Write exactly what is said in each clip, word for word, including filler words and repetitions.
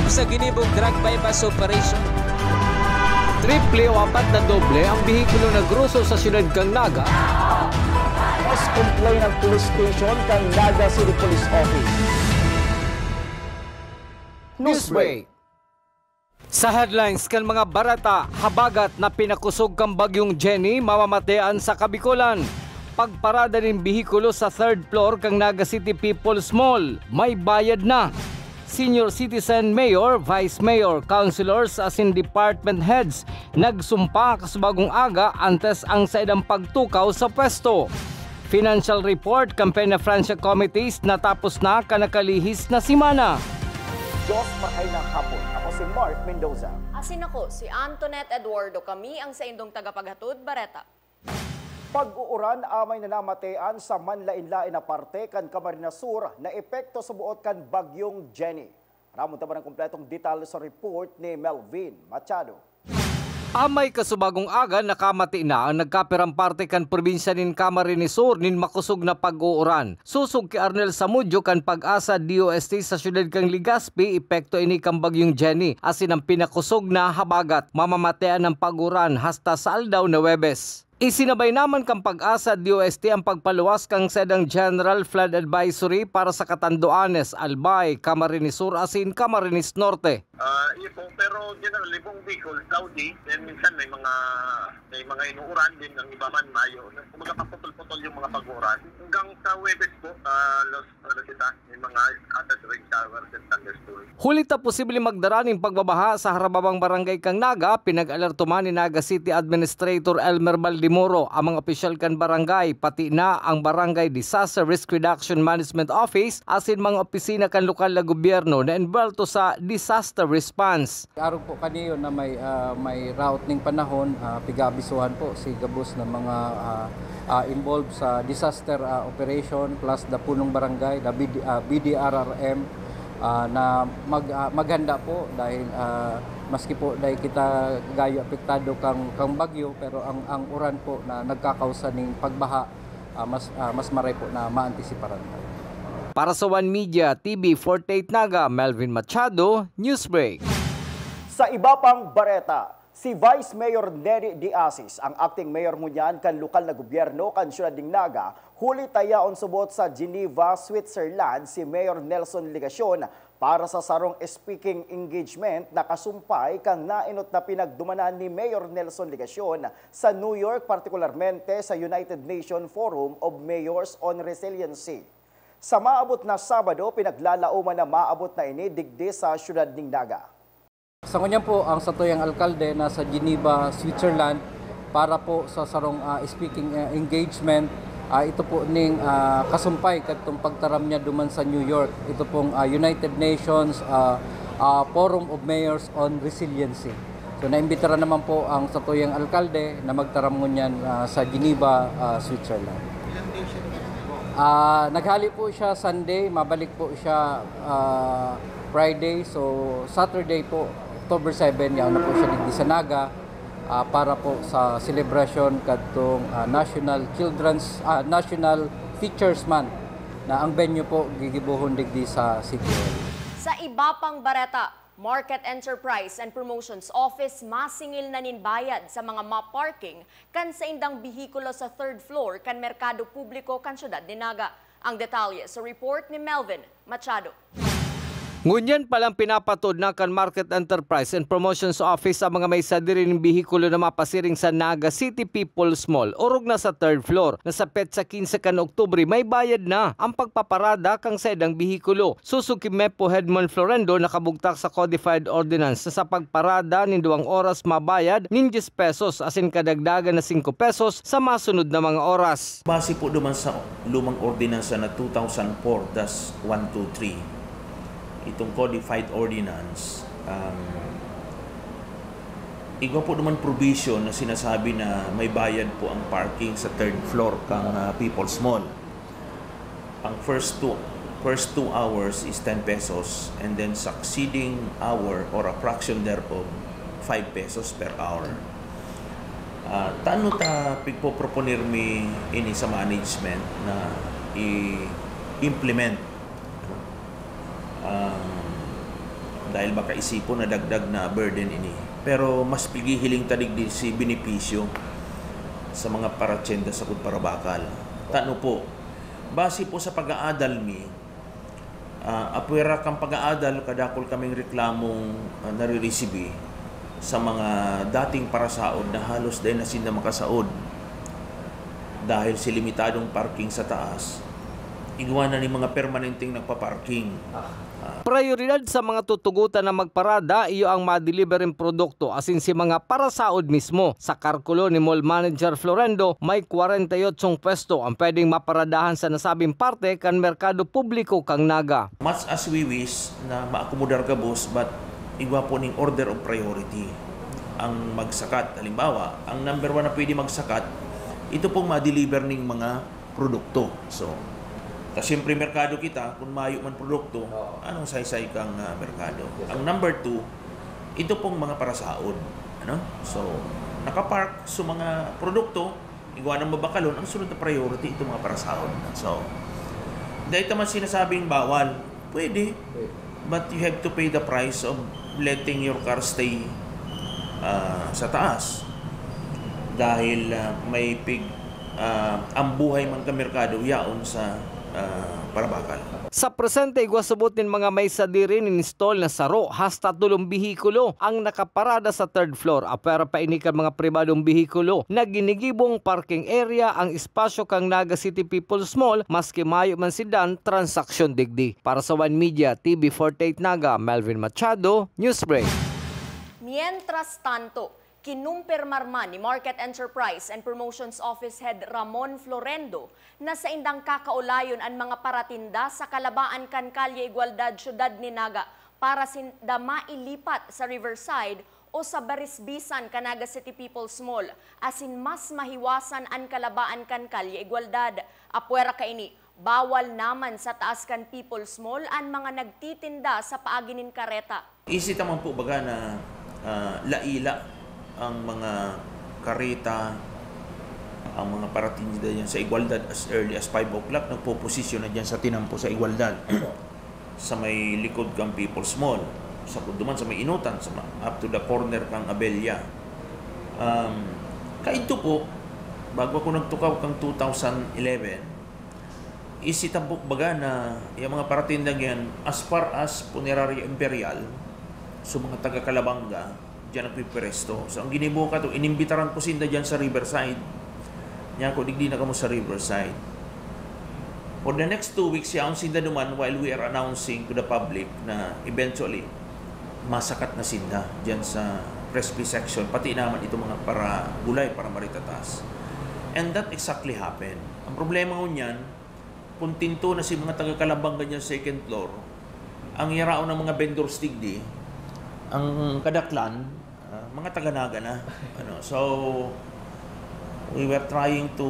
Sa ginibong drug buy-bust operation, triple o apat na doble ang behikulo na groso sa siyudad kan Naga. Mas complain ang police station kan Naga City Police Office. Newsbreak. Sa headlines kan mga bareta, habagat na pinakusog kan Bagyong Jenny, mamamatean sa Kabikolan. Pagparada nin behikulo sa third floor kan Naga City People's Mall, may bayad na. Senior citizen, mayor, vice mayor, councilors asin department heads nagsumpa kasubagong aga antes ang saidang pagtukaw sa pwesto. Financial report kan Peñafrancia Committees natapos na kan nakalihis na semana. Diyos, maray na hapon. Ako si Mark Mendoza. Asin ako, si Antoinette Eduardo. Kami ang saindong tagapaghatod, Bareta. Pag-uuran amay na namatean sa manlaen-laen na parte kan Camarines Sur na epekto sa buot kan Bagyong Jenny. Ramon ta man ang kompletong detalye sa report ni Melvin Machado. Amay kasubagong aga, nakamati na ang nagkapirang parte kan probinsya nin Camarines Sur nin makosog na pag-uuran. Sosog ki Arnel Samudio kan Pag-asa D O S T sa siyudad kan Legazpi, epekto ini kan Bagyong Jenny, asin ang pinakosog na habagat. Mamamatean ang pag-uran hasta sa aldaw na Huwebes. Isinabay naman kan Pag-asa D O S T ang pagpaluwas kan saidang General Flood Advisory para sa Catanduanes, Albay, Camarines Sur asin Camarines Norte. Ah, iyo po, pero generally, buong Bicol, cloudy. Then minsan may mga, may mga inuuran din, ang iba man mayo. Kumbaga, paputol-putol yung mga pag-uuran. Hanggang sa Huwebes po, ah, los, ano kita, may mga scattered rain showers and thunderstorms. Huli ta posibleng magdara nin pagbabaha sa harababang barangay kan Naga, pinag-alerto man ni Naga City Administrator Elmer Baldemoro, ang mga opisyal kan barangay, pati na ang Barangay Disaster Risk Reduction Management Office asin mga opisina kan lokal na gobyerno na envuelto sa disaster response. Arog po kaniyo na may, ah, may raot ning panahon, ah, pigaabisuhan po si gabos na mga, ah, ah, involved sa disaster, ah, operation plus the punong barangay, the B D, ah, B D R R M, ah, na mag-, ah, maghanda po dahil, ah, maski po dahil kita gayo apektado kang, kang bagyo, pero ang, ang uran po na nagkakausa ning pagbaha, ah, mas, ah, mas maray po na maantisiparan po. Para sa One Media, T V forty-eight Naga, Melvin Machado, Newsbreak. Sa iba pang bareta, si Vice Mayor Neri De Asis, ang acting mayor ngunyan kan lokal na gobyerno kan siyudad nin Naga, huli ta yaon subot sa Geneva, Switzerland, si Mayor Nelson Legacion para sa sarong speaking engagement na kasumpay kan naenot na pinagdumanan ni Mayor Nelson Legacion sa New York, partikularmente sa United Nations Forum of Mayors on Resiliency. Sa maabot na Sabado, pinaglalaoman na maabot na ini digdi sa siyudad nin Naga. Sa ngunyan po, ang satuyang alkalde nasa Geneva, Switzerland, para po sa sarong, ah, speaking, ah, engagement. Ah, ito po ning, ah, kasumpay kadtong pagtaram niya duman sa New York. Ito pong, ah, United Nations, ah, ah, Forum of Mayors on Resiliency. So, naimbitaran naman po ang satuyang alkalde na magtaram ngunyan, ah, sa Geneva, ah, Switzerland. Ah, naghali po siya Sunday, mabalik po siya, ah, Friday. So, Saturday po, October seven, yaon na po siya digdi sa Naga, ah, para po sa selebrasyon kadtong, ah, National Children's, ah, National Teachers Month, na ang venue po gigibohon digdi sa City Hall. Sa iba pang bareta, Market Enterprise and Promotions Office masingil na nin bayad sa mga ma-parking kan saindang behikulo sa third floor kan merkado publiko kan siyudad nin Naga. Ang detalye sa report ni Melvin Machado. Ngunyan pa lang pinapatod na kan Market Enterprise and Promotions Office ang mga may sadiri nin behikulo na mapasiring sa Naga City People's Mall, orog na sa third floor, na sa petsa quince kan Oktubre, may bayad na ang pagpaparada kan saindang behikulo. Sosog ki Mepo Head Mon Florendo, nakabugtak sa codified ordinance na sa pagparada nin duwang oras mabayad nin dyes pesos asin kadagdagan na singko pesos sa masunod na mga oras. Base po duman sa lumang ordinansa na two thousand four dash one two three, itong codified ordinance, um, igwa po naman provision na sinasabi na may bayad po ang parking sa third floor kang, ah, People's Mall. Ang first two, first two hours is ten pesos, and then succeeding hour or a fraction thereof, five pesos per hour. Ah, tano ta pigpoproponer mi ini sa management na i-implement? Um, Dahil baka isipon na dagdag na burden ini. Pero mas pighihiling ta digdi si benepisyo sa mga paratyenda sa Parabakal. Tano po, base po sa pag-aadal mi, ah, apwera kan pag-aadal, kadakul kaming reklamong, ah, naririsibi sa mga dating parasaod na halos dai na sinda makasaod dahil sa limitadong parking sa taas, igwa na nin mga permanenteng nagpa-parking. Ah. Prayoridad sa mga tutugotan na magparada iyo ang madeliver nin produkto asin si mga parasaod mismo. Sa kalkulo ni Mall Manager Florendo, may kwarenta y otsong pwesto ang pwedeng maparadahan sa nasabing parte kan merkado publiko kan Naga. Much as we wish na maakomodar gabos, but igwa po ning order of priority ang magsakat. Halimbawa, ang number one na pwede magsakat, ito pong madeliver ning mga produkto. So, ta siyempre merkado kita, kung mayo man produkto, Oo. anong saysay kang, ah, merkado? Yes, sir. Ang number two, ito pong mga parasaod. Ano? So, nakapark sa mga produkto, igwa nang mabakalon, ang sunod na priority, itong mga parasaod. So, dahil naman sinasabing bawal, pwede. Pwede. But you have to pay the price of letting your car stay, ah, sa taas. Dahil, ah, may pig-, ah, ang buhay man kan merkado yaon sa, ah, Parabakal. Sa presente, igwa subot nin mga may sadiri nin stall na saro hasta tolong behikulo ang nakaparada sa third floor. Apwera pa ini kan mga pribadong behikulo na ginigibong parking area ang espasyo kan Naga City People's Mall, maski mayo man sinda transaksyon digdi. Para sa One Media, T V forty-eight Naga, Melvin Machado, Newsbreak. Mientras tanto, kinumpirmar man ni Market Enterprise and Promotions Office Head Ramon Florendo na saindang kakaolayon an mga paratinda sa kalabaan kan Kalye Igualdad, Syudad nin Naga, para sinda mailipat sa Riverside o sa barisbisan kan Naga City People's Mall, asin mas mahiwasan an kalabaan kan Kalye Igualdad. Apwera kaini, bawal naman sa taas kan People's Mall an mga nagtitinda sa paagi nin kareta. Easy ta man po baga na, ah, laila ang mga kareta, ang mga paratinda diyan sa Igualdad as early as five o'clock, nagpoposisyon na diyan sa tinampo sa Igualdad. Sa may likod kan People's Mall, sa Kuduman, sa may Inutan, sa ma-, up to the corner kan Abella. Um, kaidto po, bago ako nagtukaw kan two thousand eleven, easy ta po baga na yung mga paratinda yan, as far as Punerarya Imperial, so mga taga Calabanga, diyan nagpipiresto. So, ang ginibo ko to, inimbitaran ko sinda diyan sa Riverside. Niya ako, "Digdi na kamo sa Riverside." For the next two weeks, yaon sinda duman while we are announcing to the public na eventually, masakat na sinda diyan sa recipe section, pati naman itong mga para gulay, para maritatas. And that exactly happened. Ang problema ko niyan, kontento na si mga taga Calabanga diyan sa second floor. Ang yaraon ng mga vendors digdi, ang kadaklan, ah, mga taga Naga na. Ano, so, we were trying to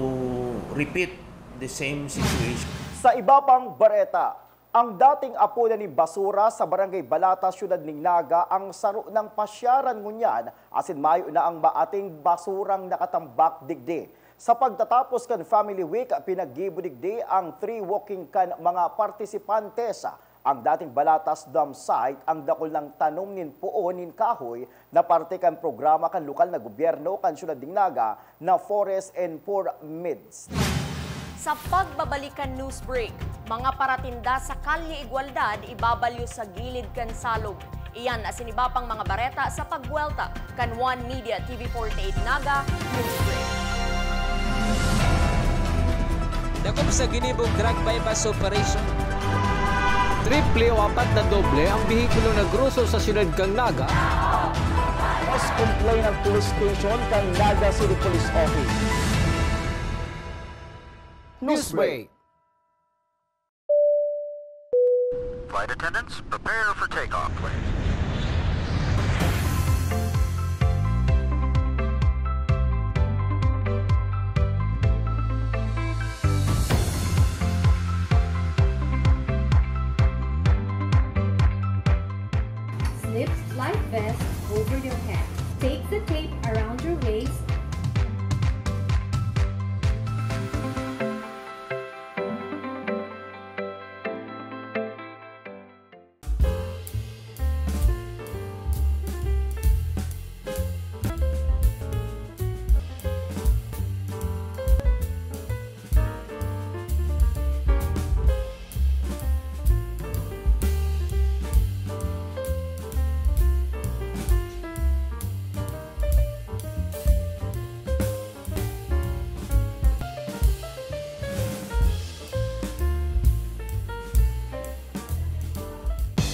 repeat the same situation. Sa iba pang bareta, ang dating apo na nin basura sa Barangay Balata, Syudad nin Naga, ang saro nang pasyaran ngunyan, asin mayo na ang maating basurang nakatambak digdi. Sa pagtatapos kan Family Week, pinaggibo digdi ang tree walking kan mga partisipantes. Ang dating Balatas dump site, ang dakul nang tanom nin poon nin kahoy na parte kan programa kan lokal na gobyerno kan Syudad nin Naga na Forest and Poor Mids. Sa pagbabalik kan news break, mga paratinda sa Kalye Igualdad ibabalyo sa gilid kan salog. Iyan asin iba pang mga bareta sa pagbuwelta kan One Media T V forty-eight Naga News Break. Dakop sa ginibong drug buy-bust operation. Triple o apat na doble ang behikulo na groso sa siyudad kan Naga. Mas complain ang police station kan Naga City Police Office. Newsbreak. Flight attendants, prepare for takeoff, please. Slip life vest over your head. Take the tape around your waist.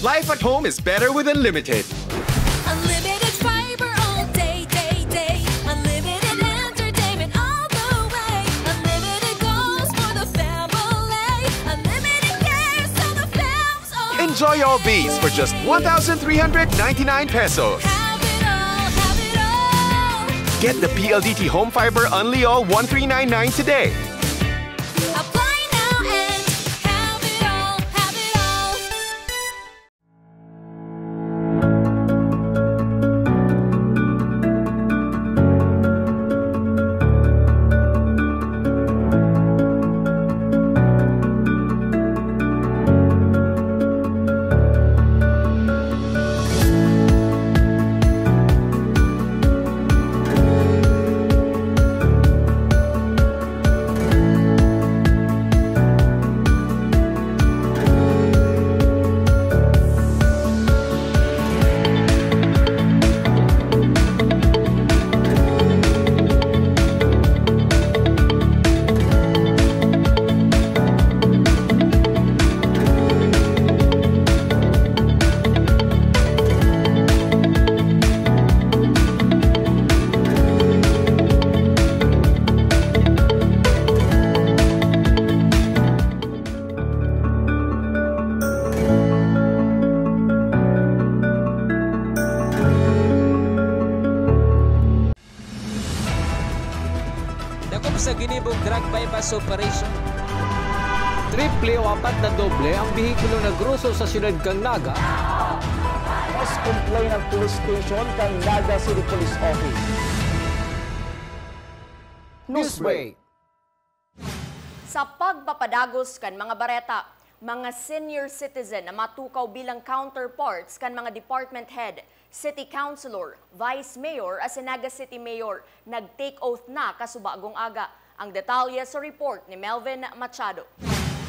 Life at home is better with Unlimited. Unlimited fiber all day, day, day. Unlimited entertainment all the way. Unlimited goals for the family. Unlimited cares so the fam's all. Enjoy all these for just one thousand three hundred ninety-nine pesos. Have it all, have it all. Get the P L D T Home Fiber Unli All one three nine nine today. Apply now and have it all, have it all. Dakop sa ginibong drug buy-bust operation. Triple o apat na doble ang behikulo na groso sa siyudad kan Naga. Mas complain ang police station kan Naga City Police Office. Newsbreak. Sa pagpapadagos kan mga bareta, mga senior citizen na matukaw bilang counterparts kan mga department head, city councilor, vice mayor asin Naga City Mayor nag-take oath na kasubagong aga. Ang detalye sa report ni Melvin Machado.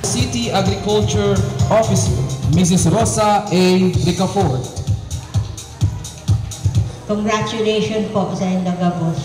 City Agriculture Officer, Missus Rosa A. Ricafort. Congratulations po sa inda gabos.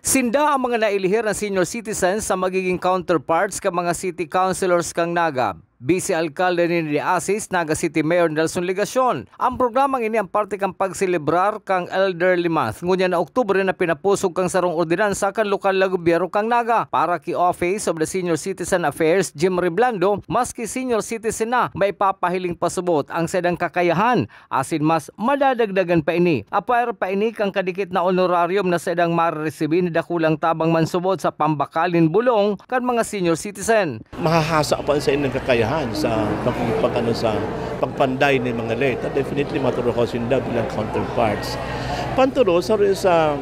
Sinda ang mga nailihir na senior citizens sa magiging counterparts kan mga city councilors kan Naga. Vice Alkalde nin De Asis, Naga City Mayor Nelson Legacion. Ang programang ini ang parte kan pagselebrar kan Elderly Month, ngunyan na Oktubre na pinapusog kan sarong ordinansa kan lokal na gobyerno kan Naga. Para ki Office of the Senior Citizen Affairs, Jim Reblando, maski senior citizen na, maipapahiling pasabot ang saindang kakayahan asin mas madadagdagan pa ini. Apwera pa ini kan kadikit na honorarium na saindang mareresibi na dakulang tabang mansubod sa pambakal nin bulong kan mga senior citizen. Mahahasa pa sa ilang kakayahan sa pag, pag, ano, sa pagpanday nin mga leta. Definitely, maturo ko sinda bilang counterparts. Panturo, saro sa,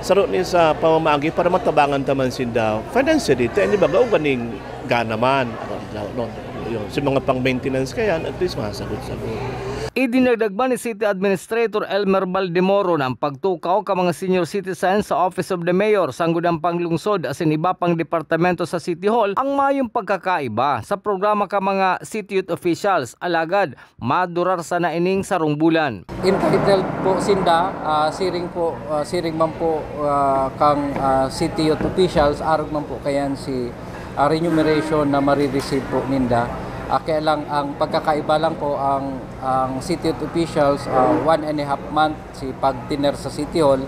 saro ni sa pamamaagi para matabangan ta man sinda financially. Tayo, di ba, gao ganing gana man. Ano, no, yun. Sa mga pang-maintenance kaya, at least masagot-sagot. Idinagdag man ni City Administrator Elmer Baldemoro na ang pagtukaw kan mga senior citizens sa Office of the Mayor, Sangguniang Panlungsod asin iba pang departamento sa City Hall ang mayong pagkakaiba sa programa kan mga City Youth Officials. Alagad, madurar sana ining sarong bulan. Entitled po sinda, ah, siring po, ah, siring man po, ah, kang, ah, City Youth Officials, arog man po kayan si, ah, remuneration na marireceive po ninda. Ah, kaya lang, ang pagkakaiba lang po, ang, ang City Youth Officials, ah, one and a half month si pag-tenure sa City Hall,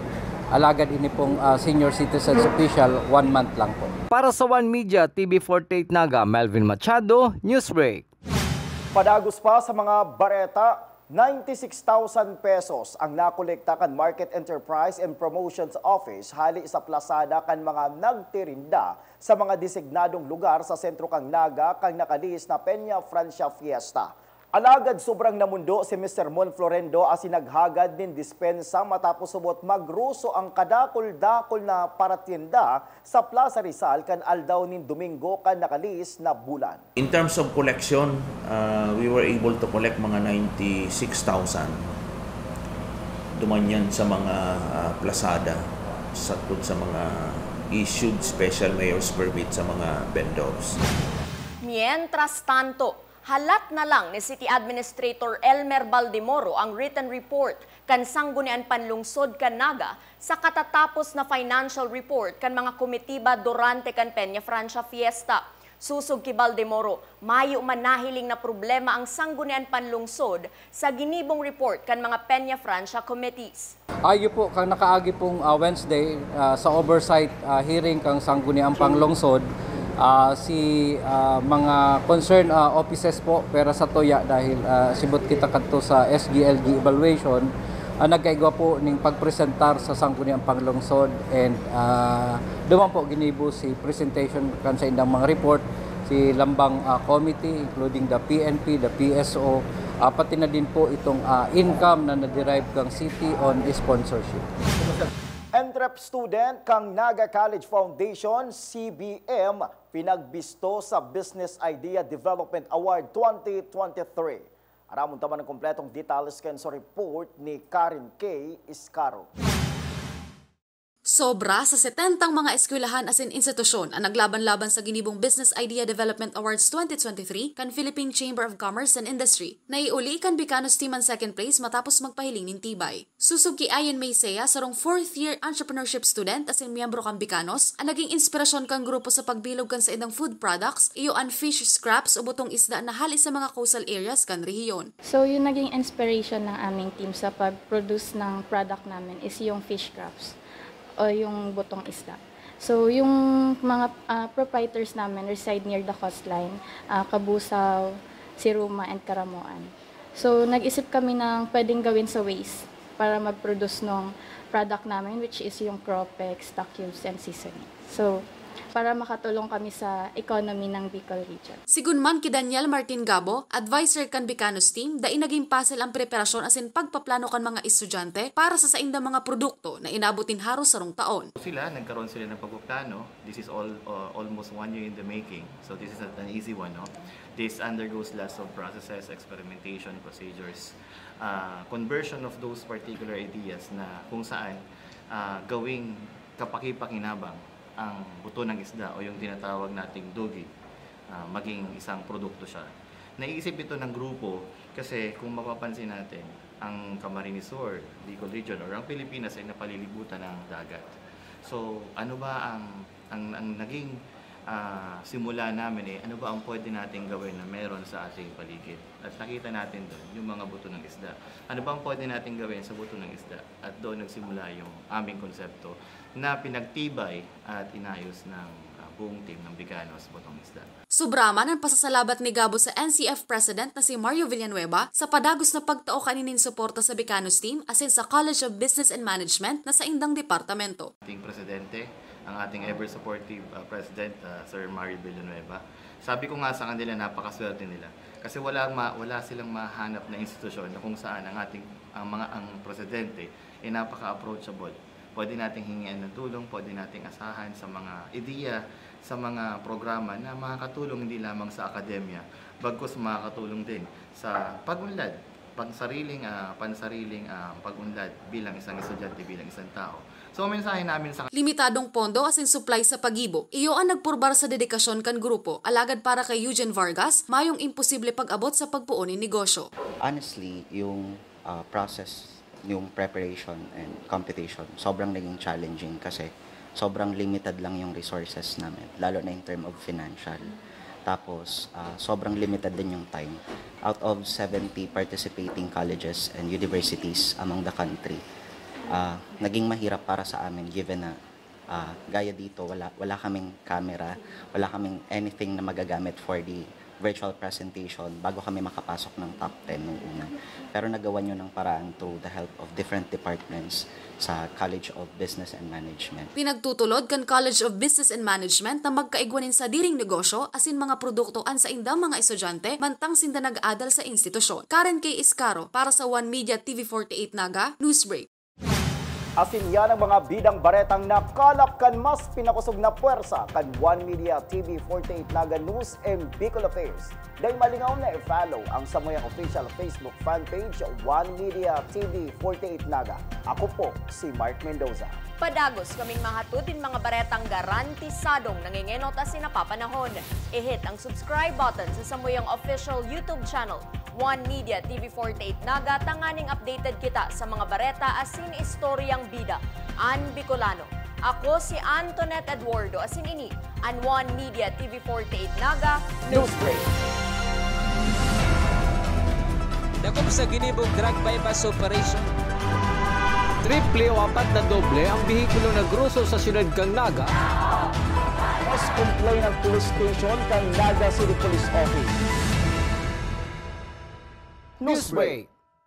alagad ini pong, ah, Senior Citizens Official, one month lang po. Para sa One Media, T V forty-eight Naga, Melvin Machado, Newsbreak. Padagos pa sa mga bareta, ninety-six thousand pesos ang nakolekta kan Market Enterprise and Promotions Office hali sa plasada kan mga nagtirinda sa mga designadong lugar sa sentro kan Naga kan nakalihis na Peña Francia Fiesta. Alagad sobrang namundo si Mister Mon Florendo asin naghagad nin dispensa matapos subot magruso ang kadakul-dakul na paratienda sa Plaza Rizal kan aldaw nin Domingo kan nakalihis na bulan. In terms of collection, uh, we were able to collect mga ninety-six thousand. Duman yan sa mga, uh, plasada, satod sa mga issued special mayor's permit sa mga vendors. Mientras tanto, halat na lang ni City Administrator Elmer Baldemoro ang written report kan Sangguniang Panlungsod kan Naga sa katatapos na financial report kan mga komitiba durante kan Peña Francia Fiesta. Susog ki Baldemoro, mayo man nahiling na problema ang Sangguniang Panlungsod sa ginibong report kan mga Peñafrancia committees. Ayo po, kan nakaagi pong ah, Wednesday, ah, sa oversight ah, hearing kang Sangguniang Panglungsod, ah, si ah, mga concerned ah, offices po, pero sa tuya dahil ah, sibot kita kadto sa S G L G evaluation, ah, nagkaigwa po ning pagpresentar sa Sangguniang Panglungsod and ah, duman po ginibo si presentation kan sa indang mga report, si lambang ah, committee, including the P N P, the P S O, ah, pati na din po itong ah, income na na-derive kang city on sponsorship. Entrep student kang Naga College Foundation, C B M, pinagbisto sa Business Idea Development Award twenty twenty-three. Aramon ta man ang kompletong detalye kan sa report ni Karen K. Iscaro. Sobra sa setentang mga eskwelahan asin institusyon an naglaban-laban sa ginibong Business Idea Development Awards twenty twenty-three kan Philippine Chamber of Commerce and Industry. Naiuli kan Bicanos team an second place matapos magpahiling nin tibay. Susog ki Ian Maysea, sarong fourth year entrepreneurship student asin miyembro kan Bicanos, an naging inspirasyon kan grupo sa pagbilog kan saindang food products iyo an fish scraps o butong isda na hali sa mga coastal areas kan rehiyon. So, yung naging inspiration ng aming team sa pag-produce ng product namin is yung fish scraps o yung butong isda. So, yung mga ah, proprietors namin reside near the coastline, ah, Cabusao, Siruma, and Caramoan. So, nag-isip kami ng pwedeng gawin sa waste para mag-produce ng product namin, which is yung Cropex, stock cubes, and seasoning. So, para makatulong kami sa economy ng Bicol region. Sigun man ki Daniel Martin Gabo, adviser kan Bicanos team, dai nagin pasel an preparasyon asin pagpaplano kan mga estudyante para sa saindang mga produkto na inabot nin haros sarong taon. Sila, nagkaroon sila ng pagpaplano. This is all uh, almost one year in the making. So this is not an easy one, no? This undergoes lots of processes, experimentation, procedures, uh, conversion of those particular ideas na kung saan uh, gawing kapakipakinabang ang buto ng isda o yung tinatawag nating dogi, ah, maging isang produkto siya. Naisip ito ng grupo kasi kung mapapansin natin, ang Camarines Sur, Bicol Region, or ang Pilipinas ay napalilibutan ng dagat. So, ano ba ang, ang, ang naging ah, simula namin eh, ano ba ang pwede nating gawin na meron sa ating paligid? At nakita natin doon yung mga buto ng isda. Ano ba ang pwede nating gawin sa buto ng isda? At doon nagsimula yung aming konsepto na pinagtibay at inayos ng ah, buong team ng Bicanos Butong Isda. Sobra man an pasasalabat ni Gabo sa N C F President na si Mario Villanueva sa padagos na pagtao kaninin suporta sa Bicanos team asin sa College of Business and Management na saindang departamento. Ating presidente, ang ating ever supportive ah, President, ah, Sir Mario Villanueva. Sabi ko nga sa kanila, napakaswerte nila. Kasi wala, ma, wala silang mahanap na institusyon na kung saan ang ating ang mga ang presidente ay napaka-approachable. Pwede nating hingian ng tulong, pwede nating asahan sa mga ideya, sa mga programa na makakatulong hindi lamang sa akademya, bagkus makakatulong din sa pag-unlad, pansariling ah, pansariling ah, pag-unlad bilang isang estudyante, bilang isang tao. So, ang mensahe namin sa Limitadong pondo asin supply sa pagibo, iyo an nagpurbar sa dedikasyon kan grupo. Alagad para kay Eugene Vargas, mayong imposible pag-abot sa pagpoon nin negosyo. Honestly, yung ah, process, yung preparation and competition, sobrang naging challenging kasi sobrang limited lang yung resources namin, lalo na in term of financial. Tapos, ah, sobrang limited din yung time. Out of seventy participating colleges and universities among the country, ah, naging mahirap para sa amin given na ah, gaya dito, wala, wala kaming camera, wala kaming anything na magagamit for the virtual presentation bago kami makapasok ng top ten nung una. Pero nagawan yun ng paraan through the help of different departments sa College of Business and Management. Pinagtutulod kan College of Business and Management na magkaigwa nin sadiring negosyo asin mga produkto an saindang mga estudyante mantang sinda nag-adal sa institusyon. Karen K. Iscaro para sa One Media T V forty-eight Naga, Newsbreak. Asin yan ang mga bidang baretang nakalap kan mas pinakosog na pwersa kan One Media T V forty-eight Naga News and Bicol Affairs. Dai malingaw na i-follow ang samuyang official Facebook fan page, One Media T V forty-eight Naga. Ako po si Mark Mendoza. Padagos kaming mahatod nin mga baretang garantisadong nangengenot asin napapanahon. I-hit ang subscribe button sa samuyang official YouTube channel, One Media T V forty-eight Naga, tanganing updated kita sa mga bareta asin istoryang bida an Bicolano. Ako si Antoinette Eduardo, asin ini an One Media T V forty-eight Naga Newsbreak. Dakop sa ginibong drug buy-bust operation. Triple o apat na doble ang behikulo na groso sa siyudad kan Naga. Mas complain ang police station kan Naga City Police Office. Newsbreak.